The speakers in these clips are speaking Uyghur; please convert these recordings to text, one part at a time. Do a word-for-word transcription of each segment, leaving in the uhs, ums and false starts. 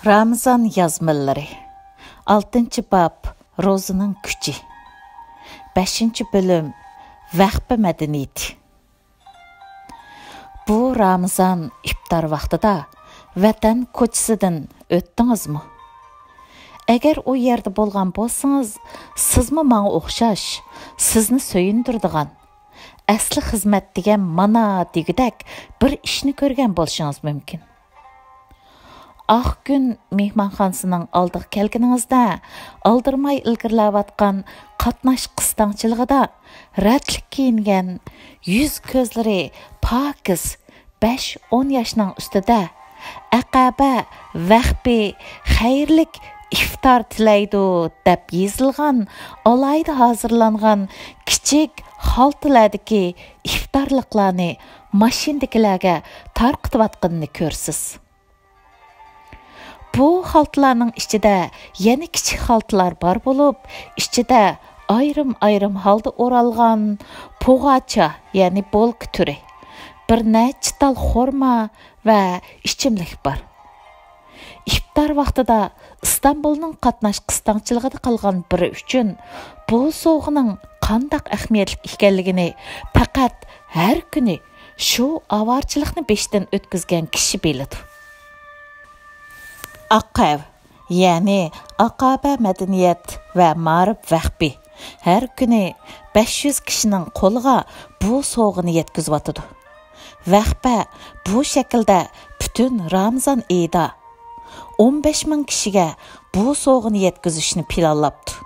رامىزان يازمىلىرى. ئالتىنچى باب، روزىنىڭ كۈچى. بەشىنچى بۆلۈم، ۋەخپە مەدەنىيىتى. بۇ رامىزان ئىپتار ۋاقتىدا ۋەتەن كوچىسىدىن ئۆتتىڭىزمۇ؟ ئەگەر ئۇ يەردە بولغان بولسىڭىز، سىزمۇ ماڭا ئوخشاش، سىزنى سۆيۈندۈرىدىغان، ئەسلى خىزمەت دېگەن مانا دېگۈدەك بىر ئىشنى كۆرگەن بولۇشىڭىز مۇمكىن. ئاق كۈن مېھمانخانىسىنىڭ ئالدىغا كەلگىنىڭىزدە، ئالدىرىماي ئىلگىرىلەۋاتقان قاتناش قىستاڭچىلىقىدا رەتلىك كىيىنگەن، يۈز كۆزلىرى پاكىز بەش ئون ياشنىڭ ئۈستىدە «ئەقەبە ۋەخپى خەيرلىك ئىفتار تىلەيدۇ» دەپ يېزىلغان ئالاھىدە ھازىرلانغان كىچىك خالتىلەردىكى ئىفتارلىقلارنى ماشىنىدىكىلەرگە تارقىتىۋاتقىنىنى كۆرىسىز. بۇ خالتىلارنىڭ ئىچىدە يەنە كىچىك خالتىلار بار بولۇپ، ئىچىدە ئايرىم-ئايرىم ھالدا ئورالغان پوغاچا، يەنى بولكا تۈرى، بىر نەچچە تال خورما ۋە ئىچىملىك بار. ئىپتار ۋاقتىدا ئىستانبۇلنىڭ قاتناش قىستاڭچىلىقىدا قالغان بىرى ئۈچۈن بۇ سوۋغىنىڭ قانداق ئەھمىيەتلىك ئىكەنلىكىنى پەقەت ھەر كۈنى شۇ ئاۋارىچىلىقنى بېشىدىن ئۆتكۈزگەن كىشى بىلىدۇ. ئاقەۋ، يەنى ئاقابە مەدەنىيەت ۋە مائارىپ ۋەخپى ھەر كۈنى بەش يۈز كىشىنىڭ قولىغا بۇ سوۋغىنى يەتكۈزۈۋاتىدۇ. ۋەخپە بۇ شەكىلدە پۈتۈن رامىزان ئېيىدا ئون بەش مىڭ كىشىگە بۇ سوۋغىنى يەتكۈزۈشنى پىلانلاپتۇ.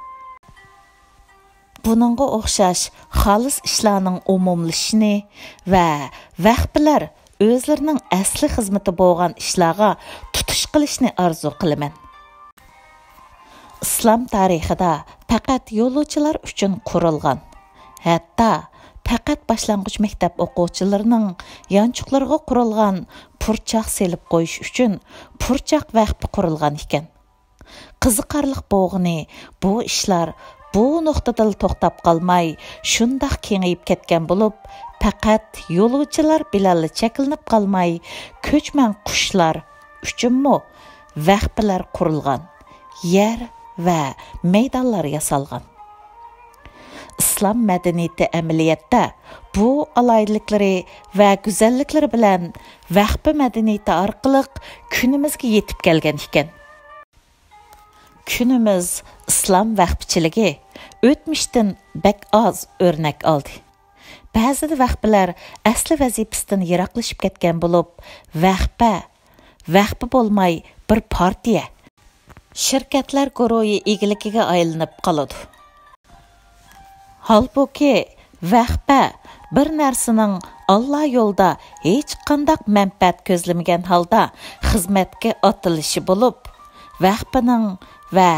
بۇنىڭغا ئوخشاش خالىس ئىشلارنىڭ ئومۇملىشىشىنى ۋە ۋەخپىلەر ئۆزلىرىنىڭ ئەسلى خىزمىتى بولغان ئىشلارغا تۇتۇش قىلىشنى ئارزۇ قىلىمەن. ئىسلام تارىخىدا پەقەت يولۇچىلار ئۈچۈن قۇرۇلغان، ھەتتا پەقەت باشلانغۇچ مەكتەپ ئوقۇغۇچىلىرىنىڭ يانچۇقلىرىغا قۇرۇلغان پۇرچاق سېلىپ قويۇش ئۈچۈن پۇرچاق ۋەخپى قۇرۇلغان ئىكەن. قىزىقارلىق بولغىنى، بۇ ئىشلار بۇ نۇقتىدىلا توختاپ قالماي، شۇنداق كېڭىيىپ كەتكەن بولۇپ، پەقەت يولۇچىلار بىلەنلا چەكلىنىپ قالماي، كۆچمەن قۇشلار ئۈچۈنمۇ ۋەخپىلەر قۇرۇلغان، يەر ۋە مەيدانلار ياسالغان. ئىسلام مەدەنىيىتى ئەمەلىيەتتە بۇ ئالاھىدىلىكلىرى ۋە گۈزەللىكلىرى بىلەن ۋەخپە مەدەنىيىتى ئارقىلىق كۈنىمىزگە يېتىپ كەلگەن ئىكەن. كۈنىمىز ئىسلام ۋەخپىچىلىكى ئۆتمۈشتىن بەك ئاز ئۆرنەك ئالدى. بەزىدە ۋەخپىلەر ئەسلى ۋەزىپىسىدىن يىراقلىشىپ كەتكەن بولۇپ، ۋەخپە، ۋەخپە بولماي بىر پارتىيە، شىركەتلەر گۇرۇھى ئىگىلىكىگە ئايلىنىپ قالىدۇ. ھالبۇكى، ۋەخپە بىر نەرسىنىڭ ئاللا يولىدا ھېچقانداق مەنپەئەت كۆزلىمىگەن ھالدا خىزمەتكە ئاتىلىشى بولۇپ، ۋەخپىنىڭ ۋە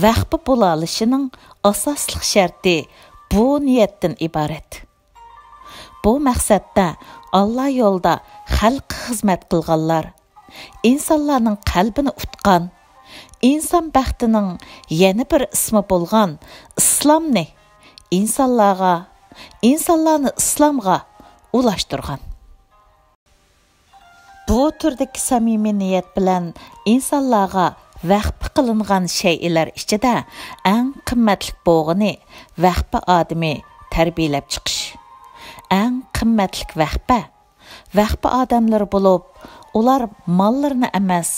ۋەخپە بولالىشىنىڭ ئاساسلىق شەرتى بۇ نىيەتتىن ئىبارەت. بۇ مەقسەتتە ئاللا يولىدا خەلققە خىزمەت قىلغانلار، ئىنسانلارنىڭ قەلبىنى ئۇتقان، ئىنسان بەختىنىڭ يەنە بىر ئىسمى بولغان ئىسلامنى ئىنسانلارغا، ئىنسانلارنى ئىسلامغا ئۇلاشتۇرغان. بۇ تۈردىكى سەمىمىي نىيەت بىلەن ئىنسانلارغا ۋەخپە قىلىنغان شەيئىلەر ئىچىدە ئەڭ قىممەتلىك بولغىنى ۋەخپە ئادىمى تەربىيەلەپ چىقىش. ئەڭ قىممەتلىك ۋەخپە، ۋەخپە ئادەملىرى بولۇپ، ئۇلار ماللىرىنى ئەمەس،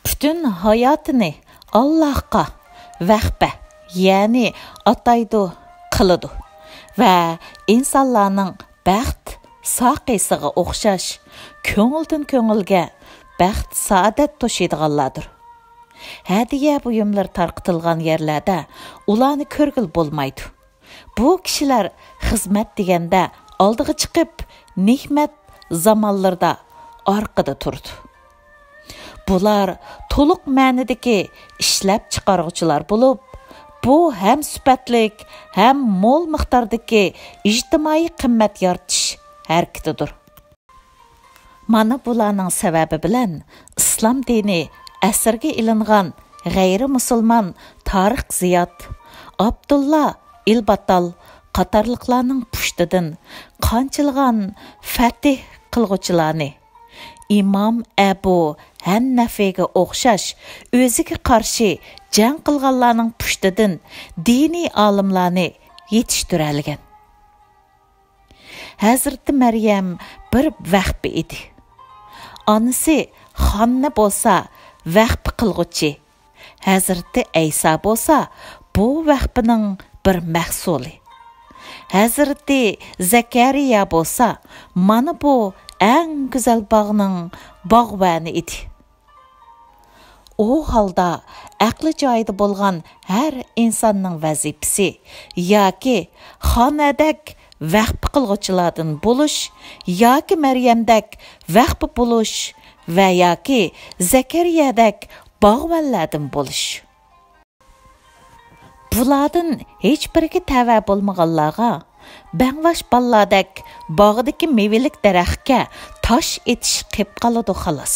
پۈتۈن ھاياتىنى ئاللاھقا ۋەخپە، يەنى ئاتايدۇ، قىلىدۇ ۋە ئىنسانلارنىڭ بەخت ساقىسىغا ئوخشاش كۆڭۈلدىن كۆڭۈلگە بەخت، سائادەت توشۇيدىغانلاردۇر. ھەدىيە بۇيۇملىرى تارقىتىلغان يەرلەردە ئۇلارنى كۆرگىلى بولمايدۇ. بۇ كىشىلەر خىزمەت دېگەندە ئالدىغا چىقىپ، نېمەت زامانلىرىدا ئارقىدا تۇرىدۇ. بۇلار تولۇق مەنىدىكى ئىشلەپچىقارغۇچىلار بولۇپ، بۇ ھەم سۈپەتلىك، ھەم مول مىقداردىكى ئىجتىمائىي قىممەت يارىتىش ھەرىكىتىدۇر. مانا بۇلارنىڭ سەۋەبى بىلەن ئىسلام دىنى ئەسىرگە ئېلىنغان غەيرىي مۇسۇلمان تارىق زىياد، ئابدۇللا ئىلباتال قاتارلىقلارنىڭ پۇشتىدىن قانچىلىغان فەتھ قىلغۇچىلارنى، ئىمام ئەبۇ ھەننەفىگە ئوخشاش ئۆزىگە قارشى جەڭ قىلغانلارنىڭ پۇشتىدىن دىنىي ئالىملارنى يېتىشتۈرەلىگەن. ھەزرىتى مەريەم بىر ۋەخپە ئىدى. ئانىسى خاننە بولسا ۋەخپە قىلغۇچى، ھەزرىتى ئەيسا بولسا بۇ ۋەخپىنىڭ بىر مەھسۇلى. ھەزرىتى زەكەرىيا بولسا مانا بۇ ئەڭ گۈزەل باغنىڭ باغۋەنى ئىدى. ئۇ ھالدا ئەقلى جايىدا بولغان ھەر ئىنساننىڭ ۋەزىپىسى ياكى خانەدەك ۋەخپە قىلغۇچىلاردىن بولۇش ياكى مەريەمدەك ۋەخپە بولۇش ۋە ياكى زەكەرىيەدەك باغۋەنلەردىن بولۇش. بۇلاردىن ھېچبىرىگە تەۋە بولمىغانلارغا بەڭۋاش بالىلاردەك باغدىكى مېۋىلىك دەرەخكە تاش ئېتىش قېپ قالىدۇ خالاس.